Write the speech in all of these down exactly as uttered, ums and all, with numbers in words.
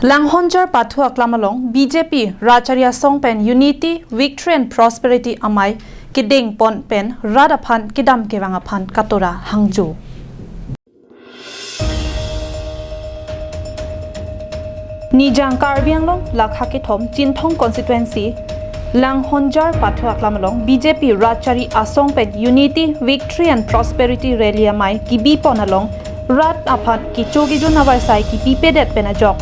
Langhonjar pathu aklam along B J P Rat Chari Asong pen Unity, Victory and Prosperity amei kedengpon pen rat aphan kedam kevang aphan katora hangjo. Nijang Karbi Anglong lakha kethom Chinthong constituency Langhonjar pathu aklam along B J P Rat Chari Asong pen Unity, Victory and Prosperity rally amei kebipon along rat aphan kecho kejun avarsai kepipedet pen ajok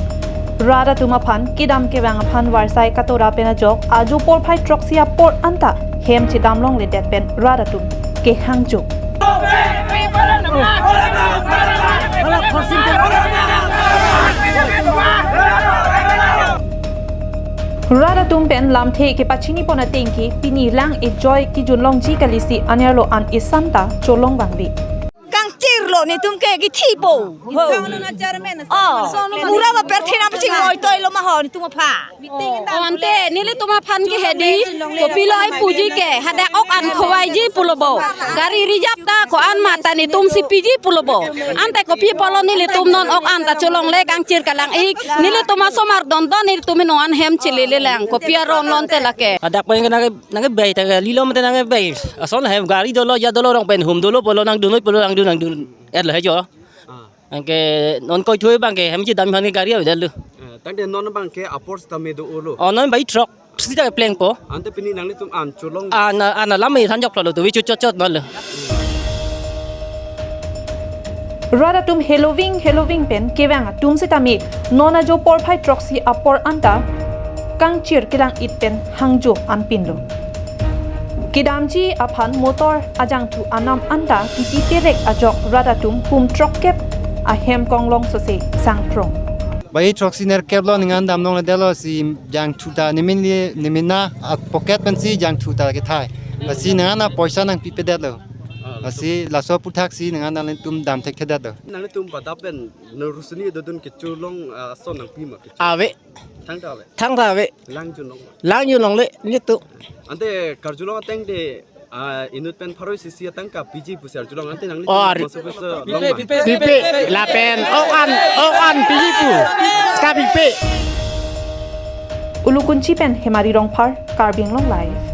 rat atum aphan kedam kevang aphan varsai katora pen ajok ajo porphai throksi apor anta hem chedam longledet pen rat atum kehangjo. Rat atum pen lamthe kepachinipon atengke pini lang-ejoi kejun longji kalisi anerlo an esanta cholong vangve. Kangchirlo netum ke kethipo. Ho. Oh, mura ba perthin apaching oitoilo ma ho netum aphan. Oh, ante nelitum aphan ke hedi, kopilo ai puji ke, hadak ok an khovaiji pulo bo. Gari reserve ta ko-an ma ta netum si piji pulo bo. Ante kopi apotlo nelitum non ok anta cholongle kangchir kalang-ik, nelitum asomar dondon nelitum non an hem chelele lang, kopi aron lonte lake. Hadak pen nangke, nangkebai ta lilo mate nangkebai. Ason hem gari dolo, ya dolo, rong pen hum dolo pulo nangdun noi pulo nangdun nangdun. Er lo he jo. Ah. Anke non koi thui abang ke hem chedam aphan ke gari avedetlo. Eh, tangte non abang ke apor sitame do-olo. Oh, non bai throk sita plengpo. Ante pini nanglitum an cholong. Ana, ana lam me than jok lo tu vichu chot chot non lo. Rat atum heloving heloving pen kevang atum sitame non ajo porphai throksi apor anta kangchir kelang-it pen hangjo anpinlo. Kedamji aphan motor ajangthu anam anta kiti terek ajok rat atum kum throkkep ahem konglong sose sangprong. Bai throksi nerkep lo ningan dam longledetlo si jangthu ta nimin li, nimin na a pocket pensi jangthu ta kethai. Lasi ningan na poisa nangpipedetlo. Lasi laso aputhak si ningan nanglitum dam thekthedetlo. Nanglitum pada pen nerusuni dodun kecholong, ah, ason nangpi ma kecho. Ave. Thangta ave. Thangta ave. Langjun long. Langjun longle netum. Ante karjulong ateng de, ah, inut pen pharo isi isi atangka piji pusi arjulong ante nangli Oh, ar- masuk ke se long ma. Pipe lapen ok an, ok an piji pu. Sita pipe. Ulukunchi pen Hemari Rongphar, Karbi Anglong Live.